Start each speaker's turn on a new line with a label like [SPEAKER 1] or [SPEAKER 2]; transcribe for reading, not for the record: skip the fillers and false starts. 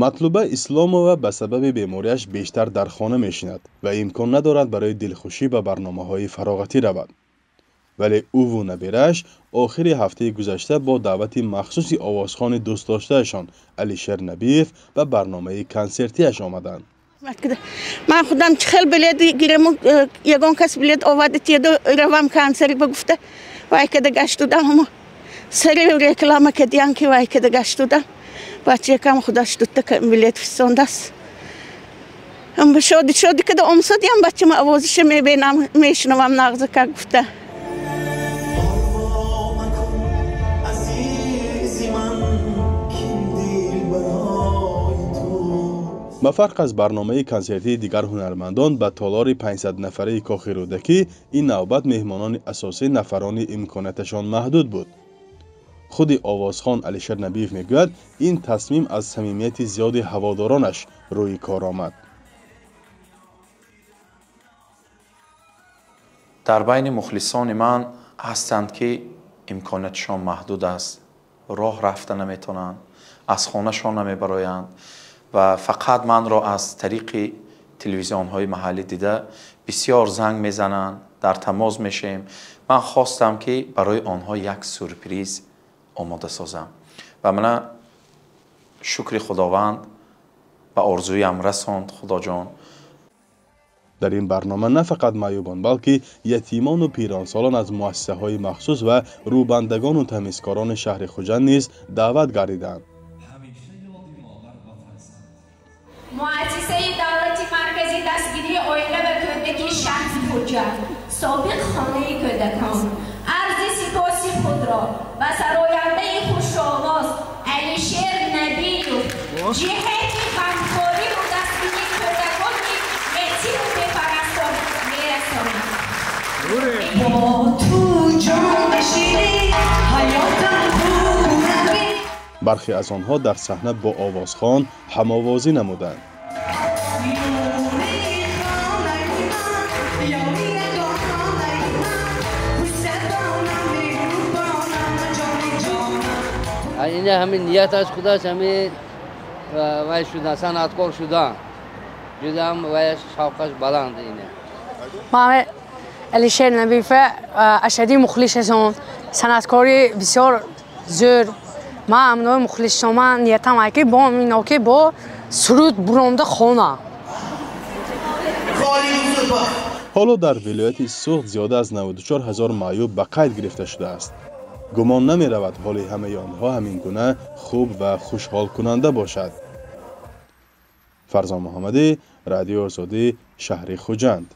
[SPEAKER 1] Матлуба Исломова ба сабаби бемориаш бештар дар хона мешинад ва имкон надорад барои дилхушӣ ба барномаҳои фароғатӣ равад. Вале ӯву набирааш охири ҳафтаи гузашта бо даъвати махсуси овозхони дӯстдоштаашон Алишер Набиев ба барномаи консертиаш омаданд.
[SPEAKER 2] Ман худам чӣ хел билет гирему, ягон кас билет оварда тиеду равам консерт ба гуфта вай када гаштудам, сари реклама кадиян ки вай када гаштудам. Бачакам худаш дута билет фисондааст. Шоди шоди када омсодиям, бачама овозиша мебинам, мешунавам, нағза как гуфта.
[SPEAKER 1] Ба фарқ аз барномаи консертии дигар ҳунармандон, ба толори 500 нафараи Кохи Рӯдакӣ ин навбат меҳмонони асосӣ нафарони имконияташон маҳдуд буд. Худи овозхон Алишер Набиев мегӯяд, ин тасмим аз самимияти зиёди ҳаводоронаш рӯи кор омад.
[SPEAKER 3] Дар байни мухлисони ман ҳастанд, ки имкониятшон маҳдуд аст, роҳ рафта наметавонанд, аз хонашон намебароянд ва фақат манро аз тариқи телевизионҳои маҳаллӣ дида бисёр занг мезананд, дар тамос мешем. Ман хостам, ки барои онҳо як сюрприз омода созам ва мана шукри Худованд, ба орзуям расонд Худоҷон.
[SPEAKER 1] Дар ин барнома на фақат маъюбон, балки ятимону пиронсолон аз муассисаҳои махсус ва рӯбандагону тамизкорони шаҳри Хуҷанд низ даъват гардиданд.
[SPEAKER 4] Муассисаи давлати марказии дастгирии оила ва кӯдаки шаҳри Хуҷанд, собиқ хонаи кӯдакон, арзи сипоси худро ба сарояндаи хушовоз Алишер Набиев ҷиҳати ғамхориву дастгирии кӯдакони ятиму бепарастон мерасонад.
[SPEAKER 1] Бархе аз онҳо дар саҳна бо овозхон ҳамовозӣ намуданд.
[SPEAKER 5] Ина ҳамин нияташ худаш ҳамин вай шудан, санъаткор шудан, ҷудам ваяш шавқаш баланд ина.
[SPEAKER 6] Ман Алишер Набиев ашаддӣ мухлисашон, санъаткори бисёр зӯр. Ман амнои мухлисшон, ман ниятам ай ки бо ино ки бо суруд буромда хона.
[SPEAKER 1] Ҳоло дар вилояти Суғд зиёда аз 94 ҳазор маъюб ба қайд гирифта шудааст. Гумон намеравад, ҳоли ҳамаи онҳо ҳамин гуна хуб ва хушҳолкунанда бошад. Фарзон Муҳаммадӣ, Радиои Озодӣ, шаҳри Хуҷанд.